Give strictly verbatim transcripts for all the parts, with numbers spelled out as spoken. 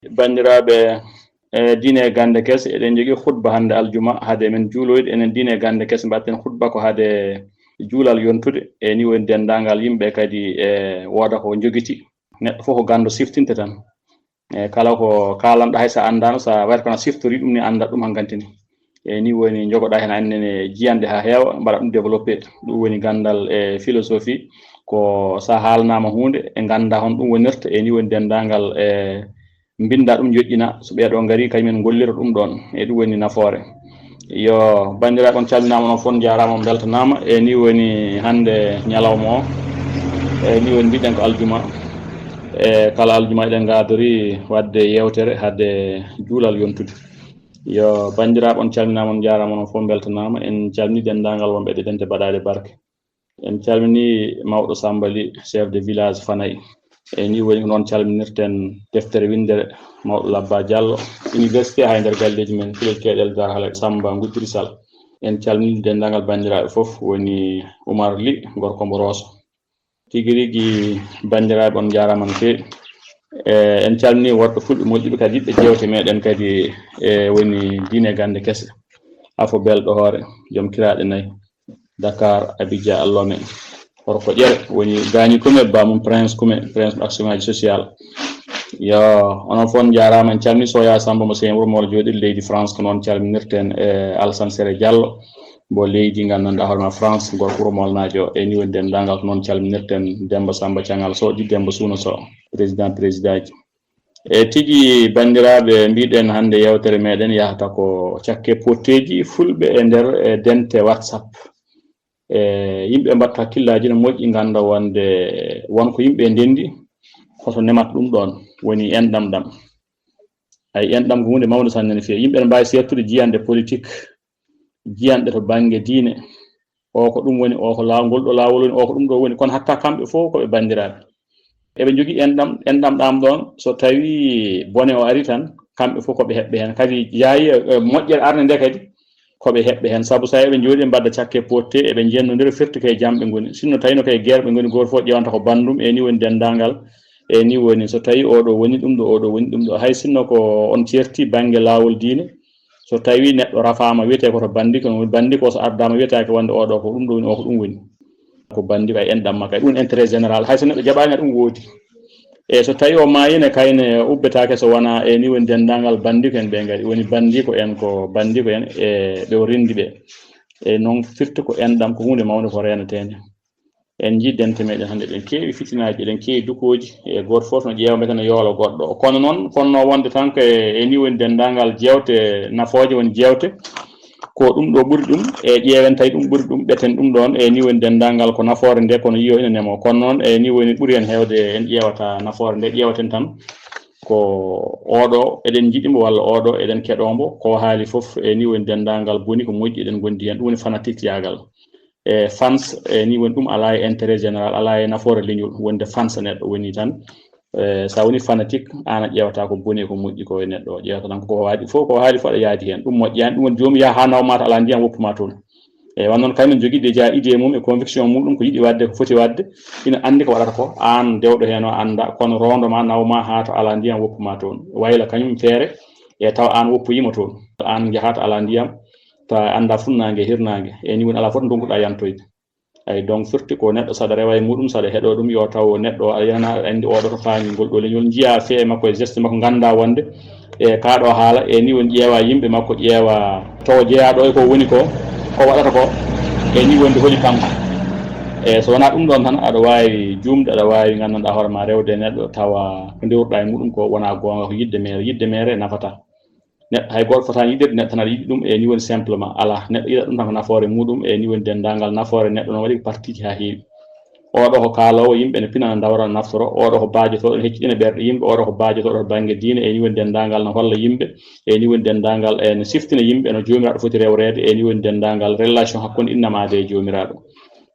Banndiraaɓe, e diine e gannde kese, eɗen njogii khutba hannde aljuma. Hade men juuloyde, enen diine e gannde kese, mbaɗten khutba ko hade juulal yontude. E ni woni denndaangal yimɓe kadi, e wooda ko njogiti. Neɗɗo fof ko ganndo siftinte tan. E kala ko kaalanɗo, hay so a anndaano, so a wayata kono a siftori ɗum ni, annda ɗum hankanti ni. E ni woni njogoɗa heen annene jiyande haa heewa, mbaɗa ɗum développé. Ɗum woni ganndal e philosophie. Ko so a haalnaama huunde, e ngannda hon ɗum wonirta, e ni woni denndaangal e mbinnda ɗum, joƴƴina. So ɓeeɗo ngari, kañumen ngollira ɗum ɗoon. E ɗum woni nafoore. Yo, banndiraaɓe, on calminaama, onon fof njaaraama, on mbeltanaama. E ni woni hannde ñalawma o. E ni woni mbiɗen ko aljuma. E kala aljuma eɗen ngaadori waɗde yeewtere hade juulal yontude. Yo, banndiraaɓe, on calminaama, on njaaraama, onon fof mbeltanaama. En calminii denndaangal wonɓe e ɗee dente baɗaaɗe barke. En calminii mawɗo Samba Ly, chef de village Fanay. E ni woni ko noon calminirten deftere winndere mawɗo Labba Diallo, université, hay nder galleeji men, Filel Keeɗel Dar Halak Samba Ngudiri Sal. En calminii denndaangal banndiraaɓe fof, woni Oumar Ly, gorko mbo Rooso. Tigi rigi, banndiraaɓe, on njaaraama no feewi. E, en calminii worɓe fulɓe moƴƴuɓe kadi, yiɗɓe jeewte meɗen kadi, e woni diine e gannde kese. Afo belɗo hoore, joom kiraaɗe nayi. Dakar, Abidjan, Lomé. Horko ƴere woni gaañi kume, ba mum Prince kume, Prince mo action ngaji social. Yo, onon fof njaaraama, en calminii Soya Samba mo Seyni Wuro Mawla jooɗiiɗo leydi France, ko noon calminirten e Alassane Sere Diallo, mbo leydi nganndanɗaa hoore ma France, gorko Wuro Mawlnaajo, e ni woni denndaangal, ko noon calminirten Demba Samba Cangal Sow, ɗi Demba Suuna Sow, président, présidentji. E tigi, banndiraaɓe, mbiɗen hannde yeewtere meɗen yahata ko cakke potteeji fulɓe e nder, e dente WhatsApp. E yimɓe mbatta hakkillaaji no moƴƴi, ngannda wonde won ko yimɓe ndenndi, koto nemata ɗum ɗoon, woni enɗam ɗam. Ay, enɗam ko huunde mawnde sanne no feewi. Yimɓe ne mbaawi seettude jiyande politique, jiyande to bannge diine. O ko ɗum woni, o ko laaw-, ngol ɗo laawol woni, o ko ɗum ɗo woni. Kono hatta kamɓe fof ko ɓe banndiraaɓe. Eɓe njogii enɗam, enɗam ɗam ɗoon, so tawii bone o ari tan, kamɓe fof ko ɓe heɓɓe heen. Kadi jaayi, e, e, moƴƴere arde nde kadi, ko ɓe heɓɓe heen. Sabu so eɓe njooɗii, ɓe mbaɗa cakke potte, eɓe njennondira, firti ko e jam ɓe ngoni. Sinno tawii no ko e guerre ɓe ngoni, gooto fof ƴeewanta ko banndum, e ni woni denndaangal, e ni woni. So tawii oɗo woni ɗum ɗo, oɗo woni ɗum ɗo. Hay sinno ko on ceerti bannge laawol diine, so tawii neɗɗo rafaama, wiyetee ko to banndi, kono banndi ko so ardaama, wiyetaake wonde oɗo ko ɗum ɗo woni, o ko ɗum woni. Ko banndi ko e enɗam makko, e ɗum intérêt général. Hay so neɗɗo jaɓaani, ɗum woodi. E so tawii o maayii ne, kayne ubbetaake so wonaa e ni woni denndaangal banndi ko en ɓe ngari. Woni banndi ko en, ko banndi ko en, e ɓe o renndi ɓe. E noon firti ko enɗam, ko huunde mawnde ko reeneteende. En njii dente meɗen hannde, eɗen keewi fitinaaji, eɗen keewi dukooji, e gooto fof no ƴeewa mbete no yoola goɗɗo. Kono noon, fotnoo wonde tan ko e, e ni woni denndaangal jeewte nafooje, woni jeewte. Ko ɗum ɗo ɓuri ɗum, e ƴeewen tawi ɗum ɓuri ɗum, ɓeten ɗum ɗoon, e ni woni denndaangal ko nafoore nde, kono yiyo ina nemo. Kono noon, e ni woni ɓuri en heewde, en ƴeewata nafoore nde, ƴeewaten tan ko oɗo eɗen njiɗi mbo walla oɗo eɗen keɗoo mbo, ko haali fof, e ni woni denndaangal boni ko moƴƴi, eɗen ngondi heen, ɗum woni fanatique yaagal. E fans, e ni woni ɗum alaa e intérêt général, alaa e nafoore leñol, wonde fans neɗɗo woni tan. E, so a woni fanatique, aan a ƴeewata ko boni e ko moƴƴi ko e neɗɗo o, ƴeewata tan ko ko haali fof, ko haali fof aɗa yaadi heen. Ɗum moƴƴaani, ɗum woni joomum yaha haa nawa ma to alaa ndiyam woppu ma toon. E, wano noon kañum ne jogii déjà idée mum e conviction muɗum, ko yiɗi waɗde, ko foti waɗde, ina anndi ko waɗata ko, aan dewɗo heen o annda, kono roondo ma, naw ma haa to alaa ndiyam woppu ma toon. Wayla kañum feere, e tawa aan woppoyii mo toon. Aan njahaa to alaa ndiyam, tawa annda funnaange, hirnaange, e ni woni alaa fof to ndonkuɗaa yantoyde. Ay, donc, firti ko neɗɗo, saɗa rewa e muɗum, saɗa heɗo ɗum, yo taw neɗɗo o, aɗa yenana, aɗa anndi oɗo to faami ngol ɗo leñol, njiya fee makko e geste makko, ngannda wonde, e kaa ɗo haala, e ni woni ƴeewa yimɓe makko, ƴeewa taw jeyaaɗo e ko woni ko, ko waɗata ko, e ni wonde holi kanko. E so wonaa ɗum ɗoon tan, aɗa waawi juumde, aɗa waawi nganndanɗaa hoore ma rewde e neɗɗo, tawa ko ndewruɗaa e muɗum ko wonaa goonga, ko yiɗde mere, yiɗde mere nafata. Neɗɗo hay gooto fotaani yiɗirde neɗɗo tan aɗa yiɗi ɗum, e ni woni simplement. Alaa, neɗɗo yiɗa ɗum tan ko nafoore muɗum, e ni woni denndaangal nafoore neɗɗo no waɗi ko partiji haa heewi. Oɗo ko kaaloowo, yimɓe ne pina, ne ndawra, ne naftoro. Oɗo ko baajotooɗo, ne hecciɗina ɓerɗe yimɓe. Oɗo ko baajotooɗo to bannge diine, e ni woni denndaangal ne holla yimɓe, e ni woni denndaangal, e ne siftina yimɓe no Joomiraaɗo foti rewreede, e ni woni denndaangal relation hakkunde innama aade e Joomiraaɗo.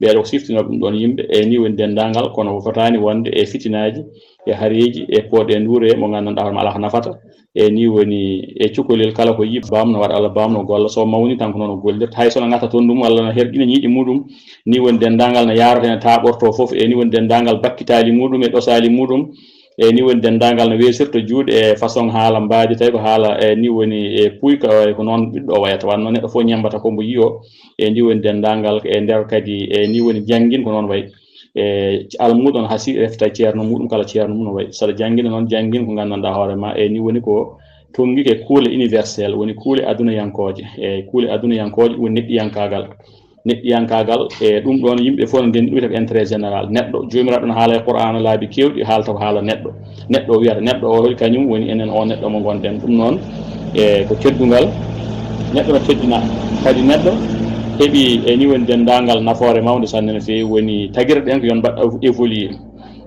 Ɓeeɗo ko siftinoo ɗum ɗoon yimɓe, e ni woni denndaangal, kono fotaani wonde e fitinaaji, e hareeji, e pooɗe nduure mo nganndanɗaa hoore ma alaa ko nafata. E ni woni e cukalel kala ko yiɗi, baam no waɗa Allah, baam no golla, so mawni tan ko noon o gollirta. Hay so no ngata toon ɗum walla no herƴina ñiiƴe muɗum, ni woni denndaangal no yaarata, ne taaɓortoo fof, e ni woni denndaangal bakkitaali muɗum e ɗosaali muɗum, E ni woni denndaangal no weesirta juuɗe e façon haala mbaadi, tawi ko haala e ni woni e puyka, e ko noon ɓiɗɗo o wayata. Wanno neɗɗo fof ñambata ko mbo yiyo. E ni woni denndaangal e nder kadi e ni woni janngin ko noon wayi. E almuuɗo no hasi refta ceerno muɗum kala ceerno mum no wayi. Saɗa janngina noon janngin ko nganndanɗaa hoore ma e ni woni ko tonngi ke kuule universel, woni kuule adunayankooje. E kuule adunayankooje woni neɗɗiyankaagal. Neɗɗiyankaagal e ɗum ɗoon yimɓe fof no ndenndi ɗum wiyata ko intérêt général. Neɗɗo, Joomiraaɗo no haala e Qur'aana laabi keewɗi, haalta ko haala neɗɗo. Neɗɗo o wiyata, neɗɗo o holi kañum woni enen o neɗɗo mo ngonɗen. Ɗum noon e ko teddungal, neɗɗo no teddina. Kadi neɗɗo heɓi e ni woni denndaangal nafoore mawnde sanne no feewi, woni tagirɗen ko yon mbaɗ évoluer.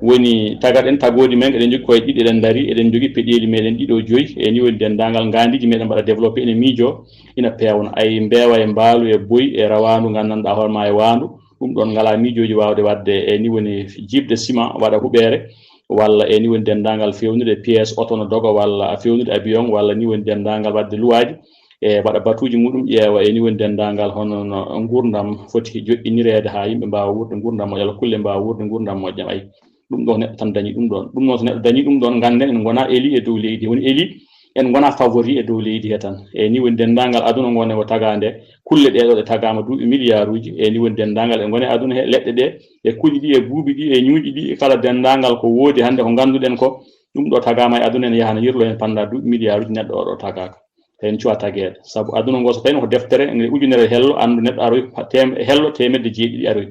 Woni tagarɗen tagoodi men, eɗen njogii koye ɗiɗi, eɗen ndari, eɗen njogii peɗeeli meɗen ɗiɗo joyi, e ni woni denndaangal ngaandiiji meɗen mbaɗa développé, ene miijo, ina peewna. Ay mbeewa e mbaalu e boy e rawaandu nganndanɗaa hoore ma e waandu, ɗum ɗoon ngalaa miijooji waawde waɗde e ni woni jiiɓde ciment waɗa huɓeere, walla e ni woni denndaangal feewnude pièce oto no doga, walla a feewnude avion, walla ni woni denndaangal waɗde luwaaji, e waɗa batuuji muɗum ƴeewa e ni woni denndaangal hono no nguurndam foti joɗɗinireede haa yimɓe mbaawa wuurde nguurndam moƴƴam, kulle mbaawa wuurde nguurndam moƴƴam. Ay, ɗum ɗo neɗɗo tan dañi ɗum ɗoon. Ɗum noon so neɗɗo dañi ɗum ɗoon, ngannden en ngonaa eli e dow leydi. Woni eli, en ngonaa favori e dow leydi he tan. E ni woni denndaangal aduna ngo ne o tagaande, kulle ɗee ɗo ɗe tagaama duuɓi miliyaaruuji. E ni woni denndaangal e ngone aduna he, leɗɗe ɗe, e kuuji ɗi, e buubi ɗi, e ñuuƴi ɗi, kala denndaangal ko woodi hannde ko ngannduɗen ko, ɗum ɗo tagaama e aduna ene yaha no yirlo heen pannda duuɓi miliyaaruuji, neɗɗo o ɗo tagaaka. Tawi no cuwa tageede. Sabu aduna ngo so tawi ko deftere, nde ujunere hello, anndu neɗɗo aroy pa-, tem-, hello teemedde jeeɗiɗi aroy.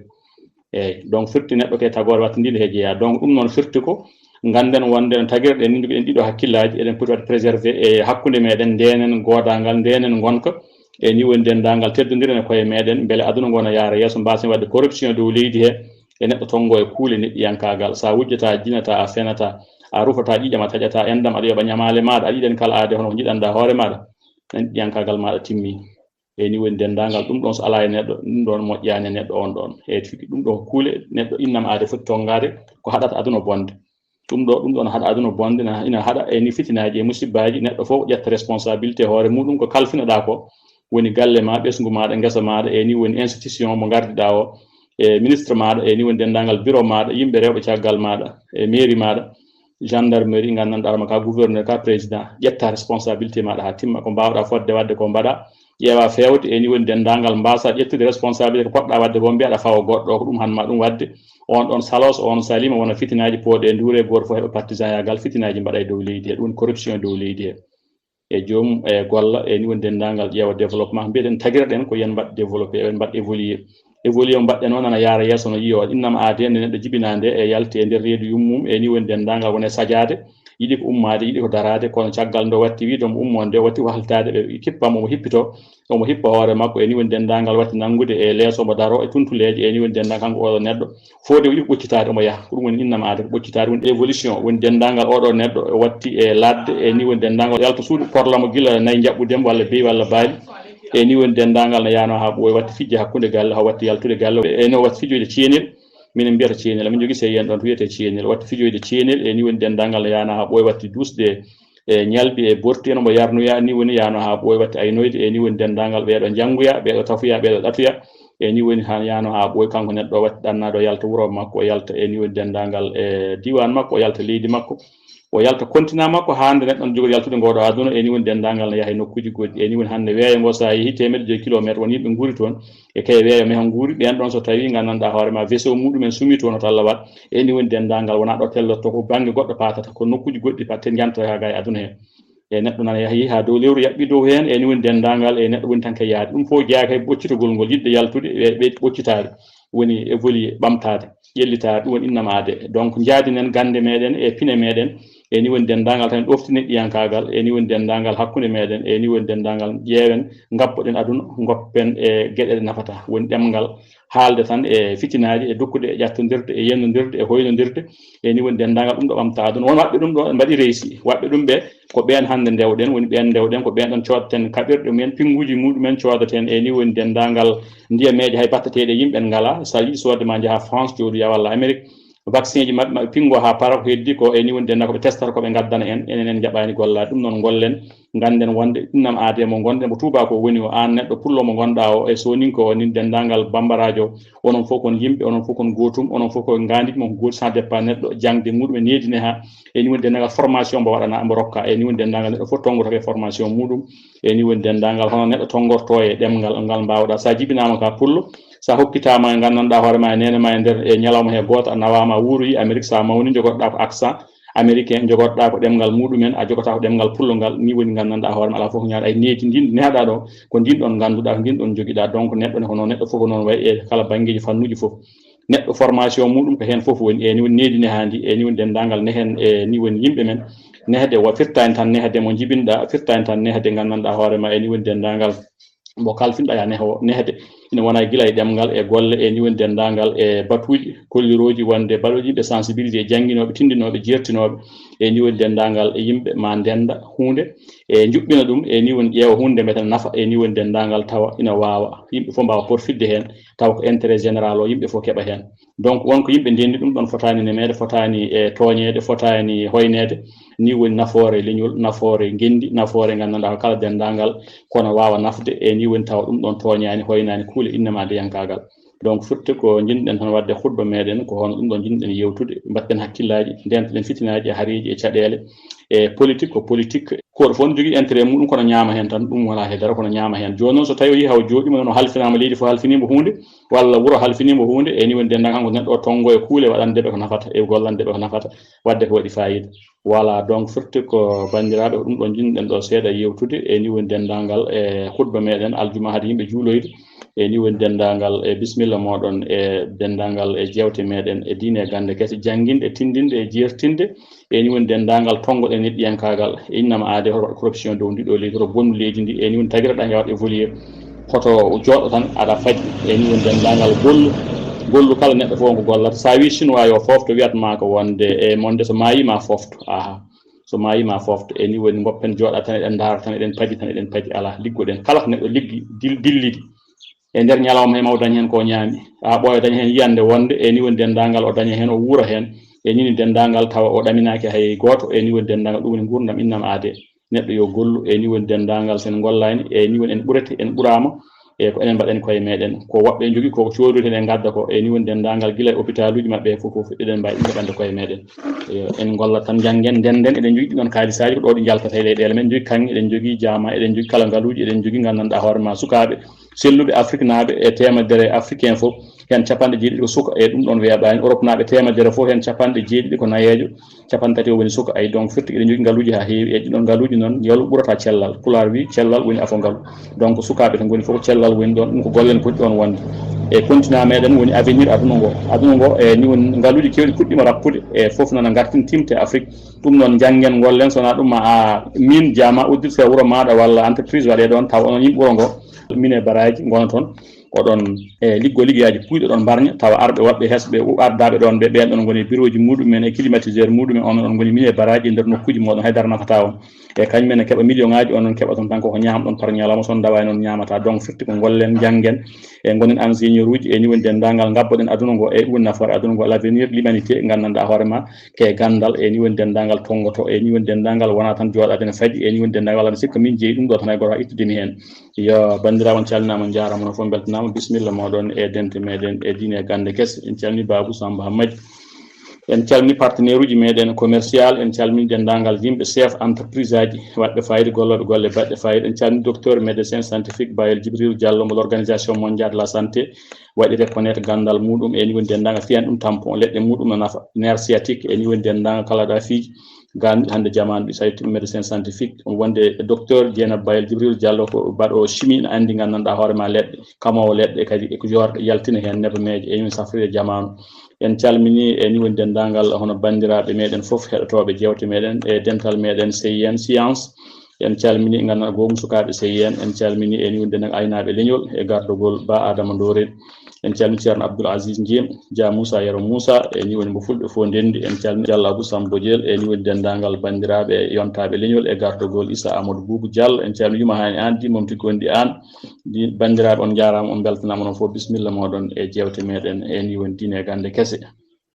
Eeyi, donc firti neɗɗo ke tagoore wattindinde he jeyaa. Donc ɗum noon firti ko ngannden wonde no tagirɗen ni, njogiɗen ɗiɗo hakkillaaji, eɗen poti waɗde préserver e hakkunde meɗen, ndenen goodaangal, ndenen ngonka, e ni woni denndaangal teddondiren e koye meɗen, mbele aduna ngo no yaara yeeso, mbaasen waɗde corruption dow leydi he, e neɗɗo tonngo e kuule neɗɗiyankaagal. So a wujjataa, a jinataa, a fenataa, a rufataa ƴiiƴam, a taƴataa enɗam, aɗa yoɓa ñamaale maaɗa, aɗa yiɗan kala aade hono ko njiɗanɗaa hoore maaɗa, neɗɗiyankaagal maaɗa timmi. E ni woni denndaangal ɗum ɗoon, so alaa e neɗɗo, ɗum ɗoon moƴƴaani e neɗɗo on ɗoon. E tigi ɗum ɗo ko kuule neɗɗo innam aade foti tonngaade, ko haɗata aduna bonde. Ɗum ɗo, ɗum ɗoon haɗa aduna bonde, na, ina haɗa e ni fitinaaji e musibbaaji, neɗɗo fof ƴetta responsabilité hoore muɗum ko kalfinoɗaa ko, woni galle ma, ɓesngu maaɗa, ngesa maaɗa, e ni woni institution mo ngardiɗaa o, e ministre maaɗa, e ni woni denndaangal bureau maaɗa, yimɓe rewɓe caggal maaɗa, e mairie maaɗa, gendarmerie, nganndanɗaa hoore ma ka gouverneur, ka président, ƴetta responsabilité maaɗa haa timma, ko mbaawɗaa fodde waɗde ko mbaɗa, ƴeewa feewde, e ni woni denndaangal mbaasa ƴettude responsabilité ko poɗɗaa waɗde ko mbiyaɗa fawa goɗɗo o ko ɗum hanma ɗum waɗde, on ɗon salos, on salima wona fitinaaji pooɗe e nduure, gooto fof heɓa partisan yaagal, fitinaaji mbaɗa e dow leydi he, ɗum woni corruption e dow leydi he. E joom e golla e ni woni denndaangal ƴeewa développement, mbiyeɗen tagiraɗen ko yen mbaɗ développé, yen mbaɗ évolué. Évolué o mbaɗɗen o nana yaara yeeso no yiyo innama aade nde neɗɗo jibinaa nde e yalti e nder reedu yummum, e ni woni denndaangal wone sajaade, yiɗi ko ummaade, yiɗi ko daraade, kono caggal nde o watti wiide omo ummoo nde o watti ko haltaade, ɓe kippam omo hippito, omo hippa hoore makko, e ni woni denndaangal watti nanngude e leeso omo daroo e tuntuleeje, e ni woni denndaangal kanko oɗo neɗɗo fof de o yiɗi ko ɓoccitaade omo yaha, ko ɗum woni innama aade ko ɓoccitaade, woni évolution, woni denndaangal oɗo neɗɗo o watti e ladde, e ni woni denndaangal yalta suudu porlamo gila nayi njaɓɓudem walla beyi walla baali, e ni woni denndaangal no yaano haa ɓooyi watti fijje hakkunde galle, haa watti yaltude galle, e no watti fijoyde ceenel, minen mbiyata ceenel, amin njogii C I N ɗoon to wiyetee ceenel, watti fijoyde ceenel, e ni woni denndaangal no yaano haa ɓooyi watti duusde e ñalbi e borti en omo yarnoya, ni woni yaano haa ɓooyi watti aynoyde, e ni woni denndaangal ɓeeɗo njannguya, ɓeeɗo tafuya, ɓeeɗo ɗatuya, e ni woni haa yaano haa ɓooyi kanko neɗɗo o watti ɗannaade o yalta wuro makko, o yalta e ni woni denndaangal e diiwaan makko, o yalta leydi makko, o yalta continent makko, haa nde neɗɗo on jogori yaltude ngooɗo aduna, e ni woni denndaangal no yaha e nokkuuji goɗɗi, e ni woni hannde weeyo ngo so a yehi teemedde joyi kilomeetre won yimɓe nguuri toon, e kay weeyo meho nguuri, ɓeen ɗoon so tawii nganndanɗaa hoore ma vaisseau muɗumen sumi toon hoto Allah waɗ, e ni woni denndaangal wonaa ɗo tellotto ko bannge goɗɗo paatata, ko nokkuuji goɗɗi patten njantata haa gaa e aduna heen. E neɗɗo nana yahi haa dow lewru yaɓɓi dow heen, e ni woni denndaangal e neɗɗo woni tan ko yaade. Ɗum fof jeyaa kay ɓoccitagol ngol, yiɗde yaltude, ɓe, ɓe ɓoccitaade. Woni évoluer, ɓamtaade, ƴellitaade, ɗum woni innama aade. Donc, njaadinen gannde meɗen e pine meɗen, e ni woni denndaangal tan ɗofti neɗɗiyankaagal, e ni woni denndaangal hakkunde meɗen, e ni woni denndaangal ƴeewen, ngappoɗen aduna, ngoppen e geɗe ɗe nafata, woni ɗemngal, haalde tan e fitinaaji, e dukkude, e ƴattondirde, e yennondirde, e hoynondirde, e ni woni denndaangal ɗum ɗo ɓamta aduna. Won waɗɓe ɗum ɗo mbaɗi réussi, waɗɓe ɗum ɓe ko ɓeen hannde ndewɗen, woni ɓeen ndewɗen, ko ɓeen ɗon coodten kaɓirɗe mumen, pinnguuji muɗumen coodaten, e ni woni denndaangal ndiyameeje hay battateeɗe yimɓe ngalaa, so a yiɗi soodde ma njaha France jooɗoya walla Amérique, vaccin ji maɓɓe, maɓɓe pingo haa para, ko heddi ko e ni woni denndaangal ko ɓe testata, ko ɓe ngaddana en, enen en njaɓaani gollaade. Ɗum noon ngollen, ngannden wonde innam aadee mo ngonɗen, mo tuubaako woni o, aan neɗɗo pullo mo ngonɗaa o, e sooninko o, nin denndaangal bambaraajo, onon fof kon yimɓe, onon fof kon gootum, onon fof ko ngaandiiji mon ko gooti, sans départ neɗɗo jaŋde muɗum e needine haa e ni woni denndaangal formation mbo waɗana, mbo rokka, e ni woni denndaangal neɗɗo fof tonngotoo e formation muɗum, e ni woni denndaangal hono neɗɗo tonngortoo e ɗemngal ngal mbaawɗaa. So a jibinaama ka pullo, so a hokkitaama e nganndanɗaa hoore ma e neene ma e nder e ñalawma he gooto, a nawaama a wuuroyi Amérique, so a mawni njogotoɗaa ko accent américain, njogotoɗaa ko ɗemngal muɗumen, a jogotaa ko ɗemngal pullo ngal, ni woni nganndanɗaa hoore ma alaa fof ko ñaawɗaa e needi ndin nehaɗaa ɗo, ko ndin ɗon ngannduɗaa, ko ndin ɗon njogiɗaa. Donc neɗɗo ne ko noon, neɗɗo fof ko noon wayi e kala banngeeji fannuuji fof. Neɗɗo formation muɗum ko heen fof woni, e ni woni needi nehaandi, e ni woni denndaangal nehen, e ni woni yimɓe men. Nehde wa firtaani tan nehde mo njibinɗaa, firtaani tan nehde nganndanɗaa hoore ma, e ni woni denndaangal mo kalfinɗaa ya neho-, nehde. Ina wona gila e ɗemngal, e golle, e ni woni denndaangal e batuuji kollirooji wonde baɗooji yimɓe sensibilisé, jannginooɓe, tinndinooɓe, jeertinooɓe, e ni woni denndaangal e yimɓe ma ndennda huunde, e njuɓɓina ɗum, e ni woni ƴeewa huunde mbete nafa, e ni woni denndaangal tawa ina waawa, yimɓe fof mbaawa porfitde heen, tawa ko intérêt général o yimɓe fof keɓa heen. Donc won ko yimɓe ndenndi ɗum ɗon fotaani nemeede, fotaani e tooñeede, fotaani hoyneede. Ni woni nafoore leñol, nafoore ngenndi, nafoore nganndanɗaa ko kala denndaangal kono waawa nafde, e ni woni tawa ɗum ɗon tooñaani, hoynaani kuule innama deyankaagal. Donc firti ko njiɗɗen tan waɗde khutba meɗen, ko hono ɗum ɗon njiɗɗen yewtude, mbaɗten hakkillaaji, ndeentoɗen fitinaaji e hareeji e caɗeele. E politique ko politique, koɗo fof ne jogii intérêt muɗum, kono ñaama heen tan, ɗum wonaa he dara, kono ñaama heen. Jooni noon so tawi o yii haw jooɗiima noon, o halfinaama, leydi fof halfiniima huunde, walla wuro halfiniima huunde, e ni woni denndaangal kanko neɗɗo o tonngo e kuule waɗande ɓe ko nafata, e gollande ɓe ko nafata, waɗde ko waɗi faayiida. Voilà, donc firti ko banndiraaɓe, ko ɗum ɗon njiɗɗen ɗo seeɗa yewtude, e ni woni denndaangal e khutba meɗen aljuma hade yimɓe juuloyde, e ni woni denndaangal e bismilla moɗon e denndaangal e jeewte meɗen e diine e gannde kese, jannginde e tinndinde e jeertinde, e ni woni denndaangal tonngoɗen neɗɗiyankaagal, e innama aade hoto waɗ corruption dow ndi ɗo leydi, hoto bonnu leydi ndi, e ni woni tagira ɗa njawaɗ évoluer. Hoto jooɗo tan aɗa faƴi, e ni woni denndaangal gollu, gollu kala neɗɗo fof ko gollata. So a wii chinois yo foofto, wiyat ma ko wonde e monde so maayi ma foofto. Aha. So maayi ma foofto, e ni woni ngoppen jooɗa tan eɗen ndaara tan, eɗen paji tan, eɗen paji, alaa, liggoɗen. Kala ko neɗɗo liggi, dil-, dillidi e nder ñalawma he ma o daña heen ko ñaami. A ɓooya daña heen yiyannde wonde e ni woni denndaangal o daña heen, o wuura heen. E ni woni denndaangal tawa o ɗaminaaki hay gooto, e ni woni denndaangal ɗum woni nguurndam innam aade. Neɗɗo yo gollu, e ni woni denndaangal so en ngollaani, e ni woni en ɓurete, en ɓuraama, e ko enen mbaɗani koye meɗen. Ko woɓɓe njogii ko coodoyten e ngadda ko, e ni woni denndaangal gila e hôpitaluuji maɓɓe fof, fof eɗen mbaawi ɗum heɓande koye meɗen. Eyo, en ngollat tan, njanngen, ndennden, eɗen njogii ɗiɗon kaalisaaji, ko ɗo ɗi njaltata e leyɗeele men, njogii kaŋŋe, eɗen njogii jaama, eɗen njogii kala ngaluuji, eɗen njogii nganndanɗaa hoore ma sukaaɓe selluɓe afriknaaɓe e teemedere africain fof, heen capanɗe jeeɗiɗi ko suka, e ɗum ɗon weeɓaani. Europenaaɓe teemedere fof, heen capanɗe jeeɗiɗi ko nayeejo, capanɗe tati o woni suka. Ay, donc firti eɗen njogii ngaluuji haa heewi, e ɗiɗon ngaluuji noon, ngalu ɓurata cellal. Pulaar wii, cellal woni afo ngalu. Donc sukaaɓe to ngoni fof, ko cellal woni ɗon, ɗum ko gollen poti ɗon wonde. E continent meɗen woni avenir aduna ngo. Aduna ngo, e ni woni ngaluuji keewɗi puɗɗiima rappude, e fof noon ngartin timte Afrique. Ɗum noon njanngen, ngollen, so wonaa ɗum ma a miin jaama uddirte wuro maaɗa walla entreprise waɗee ɗoon, tawa onon yimɓe wuro ngo, mine baraaji ngona toon, oɗon, e, liggo liggeyaaji puuyɗi, oɗon mbarña, tawa arɓe woɓɓe hesɓe u-, ardaaɓe ɗoon ɓe, ɓeen ɗoon ngoni e birooji muɗumen e climatiseur muɗumen, onon oɗon ngoni mine baraaji e nder nokkuuji mooɗon, hay dara nafataa on. E kañum en keɓa million ŋaaji, onon keɓa toon tan koko ñaamɗon par ñalawma, so on ndawaani on ñaamataa. Donc firti ko ngollen, njanngen, e ngonen ingénieur uji, e ni woni denndaangal ngabboɗen aduna ngo, e ɗum woni nafoore aduna ngo, l'avenir, l'humanité, nganndanɗaa hoore ma, ke ganndal, e ni woni denndaangal tonngoto, e ni woni denndaangal wonaa tan jooɗaade ne faji, e ni woni denndaangal walla mi sikka min jeyi ɗum ɗo tan hay gooto haa ittude mi heen. Yo banndiraaɓe, on calminaama, on njaaraama, onon fof mbeltanaama, bisimilla mooɗon e dente meɗen e diine e gannde kese. En calmini Babou Samba Hammadi. En calmini partenaire uji meɗen commercial, en calmini denndaangal yimɓe chef entreprise aji waɗɓe fayida, gollooɓe golle baɗɗe fayida. En calmini docteur médecin scientifique Bayel Djibril Diallo mo l'Organisation Mondiale de la Santé waɗi reconnaître ganndal muɗum, e ni woni denndaangal fiyan ɗum tampon, leɗɗe muɗum no nafa, nerf sciatique, e ni woni denndaangal kala ɗa fiiji ganndi hannde jamaanu ɗi, so a yettii médecin scientifique, wonde docteur Dieynaba Bayel Djibril Diallo ko baɗo chimie, ina anndi nganndanɗaa hoore ma leɗɗe, kamoowo leɗɗe, kadi e ko yoorɗe yaltina heen nebameeje, e ni woni safrire jamaanu. En calmini e ni woni denndaangal hono banndiraaɓe meɗen fof heɗotooɓe jeewte meɗen e dental meɗen C I N Science. En calmini nganndanɗaa goomu sukaaɓe C I N, en calmini e ni woni denndaangal aynaaɓe leñol e gardogol Ba Adama Ndoren. En calmini Ceerno Abdoul Aziz Ndiem, Dia Moussa Yero Moussa, e ni woni mbo fulɓe fof ndenndi. En calmini Diallo Abou Sambo Diel, e ni woni denndaangal banndiraaɓe e yontaaɓe leñol e gardogol Issa Amadou Boubou Diallo. En calmini Yuma Hani Aan, Di Momti Gondi Aan. Di banndiraaɓe, on njaaraama, on mbeltanaama, onon fof bisimilla mooɗon e jeewte meɗen, e ni woni diine e gannde kese.